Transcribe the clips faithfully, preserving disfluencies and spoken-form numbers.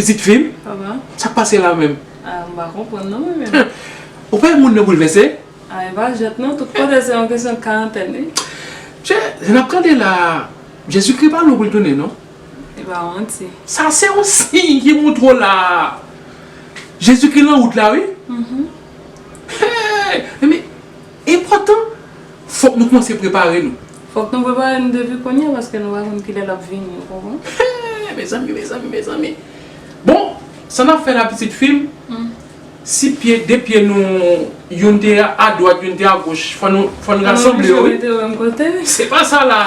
Pitit fi m? Papa. Sa k pase la menm? Ah, m pa konprann non, mwen menm. Ou pa wè moun nan boulvèse? Ah, e pa jwèt non, tout kote se yon kesyon de karantèn, wi. Che, n ap tande la, Jezikri pa lwen pou l tounen, non? E pa manti. Sa se yon siy ki montre w la. Jezikri lan wout la, wi. Mhm. Hey, men, enpòtan, fòk nou kòmanse prepare nou. Fòk nou prepare nou depi kounye a, paske nou pa konn kilè l ap vini, ou konprann? Hey, mezanmi, mezanmi, mezanmi. Bon, sa n ap fè la, pitit fi m? Hmm. Si pye, de pye nou, youn te a dwat, youn te a goch, fò nou, fò nou rasanble yo, wi. Fò nou mete yo menm kote, wi. Se pa sa la.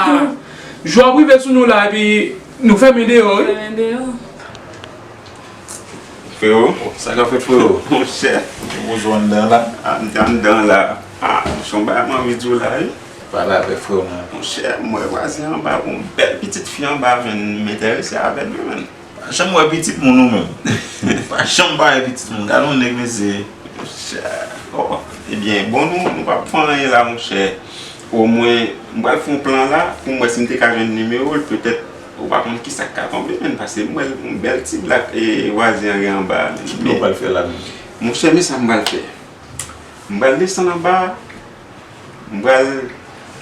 Jou ap rive sou nou la, epi nou fèmen deyò, wi. Fèmen deyò. Frewo, sa k ap fèt, frewo? Monchè. Ou bozo anndan la? Ah, m te anndan la. Ah, monchè, yon bagay m anvi di w la, wi. Pale avèk frewo, non. Monchè, m wè vwazen anba, yon bèl pitit fi anba, men m enterese avè l, wi, menn. Pa janm wè pitit moun ou menm. Pa janm pa wè pitit moun. Gade yon nèg, mesye. Monchè. Oh, ebyen, bon, nou, nou p ap fè anyen la, monchè. Omwen, m pral fè yon plan la pou m wè si m te ka jwenn nimewo l, petèt, ou pa konn kisa k ka tonbe, menn, paske m wè yon bèl ti blak, e, vwazen an gen anba a, menn. Kisa w pral fè la menm? Monchè, men sa m pral fè. M pral desann anba a, m pral,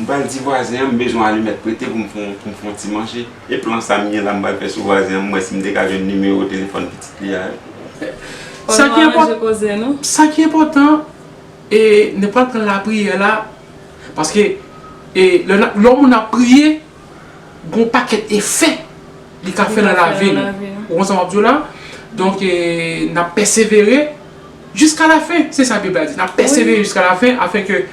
m pral di vwazen an m bezwen alimèt prete pou m fè yon, pou m fè yon ti manje. E plan sa m gen la m pral fè sou vwazen an, m wè si m te ka jwenn nimewo telefòn pitit li a. Sa ki enpòtan, sa ki enpòtan, e, nou pral pran lapriyè la, paske, e, lè n ap, lè yon moun ap priye, gon pakèt efè li ka fè nan lavi nou. Ou konprann sa m ap di w la? Donk, e, n ap pèsevere jiska la fen. Se sa Bib la di. N ap pèsevere jiska la fen, afin ke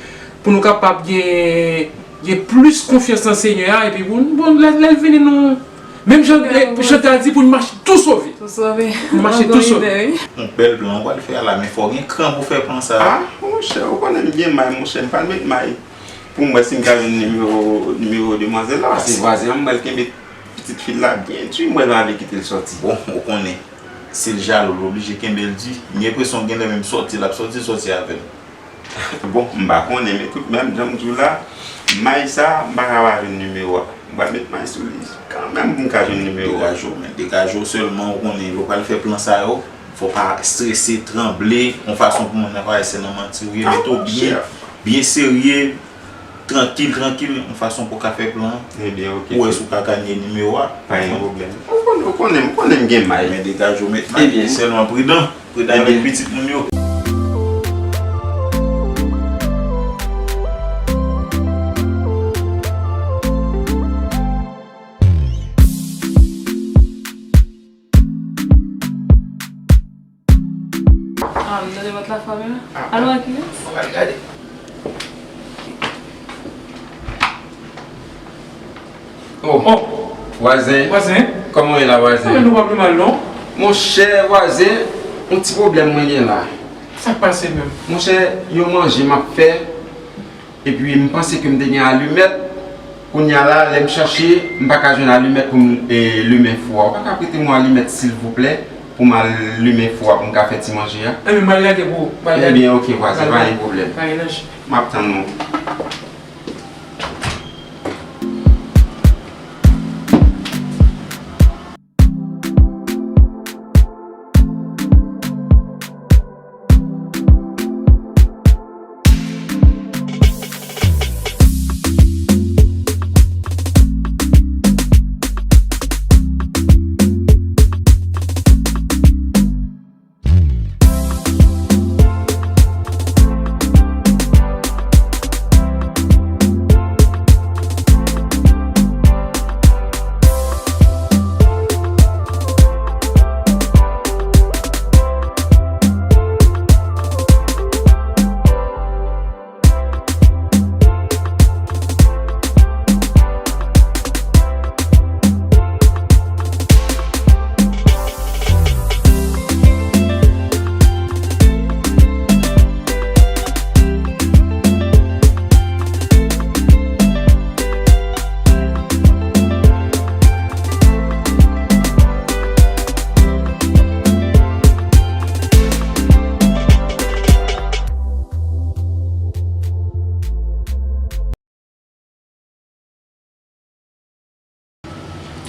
pou nou kapab gen, gen plis konfyans nan Senyè a, epi pou, bon, lè, lè l vini, nou, menm jan, e, chante a di, pou n mache tou sove. Tou sove. Pou n mache tou sove. Yon bèl plan w pral fè a la, men fò w gen kran pou fè plan sa a. Ah, monchè, ou konnen m gen may, monchè, m pral met may. Pou m wè si m ka jwenn nimewo, nimewo demwazèl la, paske vwazen an, m pral kenbe pitit fi l la byen di, m wè l pa vle kite l sòti. Bon, ou konnen, si l jalou, l oblije kenbe l di. M gen enpresyon genlè menm sòti l ap sòti, sòti avè l. Bon, m pa konnen, men toutmenm, jan m di w la, may sa, m pa ka pa jwenn nimewo a. M pral met may sou li kanmenm pou m ka jwenn nimewo a. Degaje w, men degaje w sèlman, ou konnen, lè w pral fè plan sa yo, fò w pa estrese, tranble, yon fason pou moun nan pa wè se nan manti w ye, mete w byen, byen serye, trankil, trankil, yon fason pou w ka fè plan an. Ebyen, oke. Pou wè si w ka ganye nimewo a. Pa gen pwoblèm. Ou konnen, ou konnen, ou konnen m gen may. Men degaje w, met may, men sèlman pridan. Pridan avèk pitit moun yo. Ah, m tande vòt la fanmi la. Ah, alò, ah. Akilès? Ann al gade. Oh, oh, vwazen. Vwazen? Kòman w ye la, vwazen? Ah, nou pa pi mal, non. Monchè, vwazen, yon ti pwoblèm mwen gen la. Sa k pase menm? Monchè, yon manje m ap fè. Epi m panse ke m te gen alimèt. Kounye a la, lè m chache, m pa ka jwenn alimèt pou m, e, limen fou a. Ou pa ka prete m yon alimèt, silvouplè, pou m al limen fou a, pou m ka fè ti manje a? Enben, m al lage pou ou. M al lage. Ebyen, oke, vwazen, pa gen pwoblèm. Pa gen danje. M ap tann ou.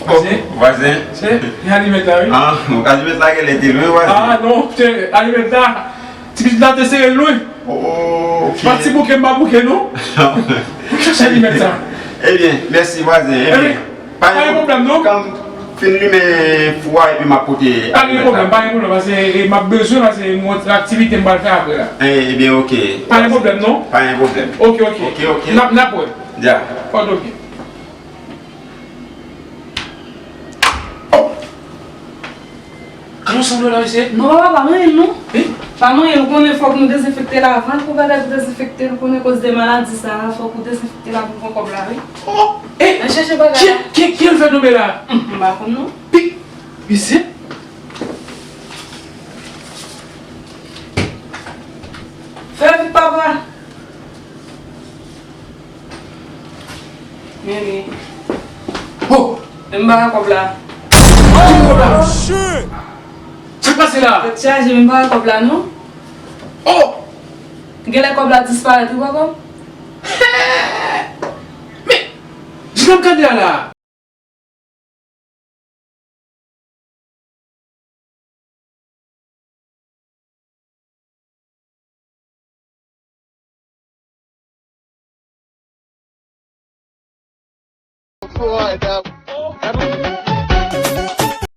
Oh, vwazen. Vwazen. Se, se alimèt la, wi. Ah, ou ka alimèt la, genlè te lwen, vwazen. Ah, non, se alimèt la. Ti pitit la te sere l lwen. Oh, ok. Pa ti bouke, m pa bouke, non. Ou chache alimèt sa. Ebyen, mèsi, vwazen. Ebyen, pa gen pwoblèm, non. Kan m fin limen fou a, epi m ap pote alimèt la. Pa gen pwoblèm, pa gen pwoblèm, paske, e, m ap bezwen, paske m gen yon aktivite m pral fè apre la. Eh, ebyen, ok. Pa gen pwoblèm, non. Pa gen pwoblèm. Ok, ok. Ok, ok. N ap, n ap wè. Dja. Fò w oke. Oh! Gade yon sanble la, mesye. Non, papa, pa manyen l, non. Wi? Pa manyen l, ou konnen fòk nou dezenfekte l avan, pou bagay pou dezenfekte l, ou konnen koz de maladi sa a, fòk ou dezenfekte l avan pran kòb la, wi. Oh! Eh! Al chèche bagay la. Ki, ki, ki l fè tonbe la? Hum, m pa konn, non. Pi, mesye. Fè vit, papa. Men li. Oh! Men m pa wè kòb la. Ki kòb la? Sa k pase la? Tèt chaje, men m pa wè kòb la, non. Oh! Genlè kòb la disparèt, wi, papa. Men, di m gade a la.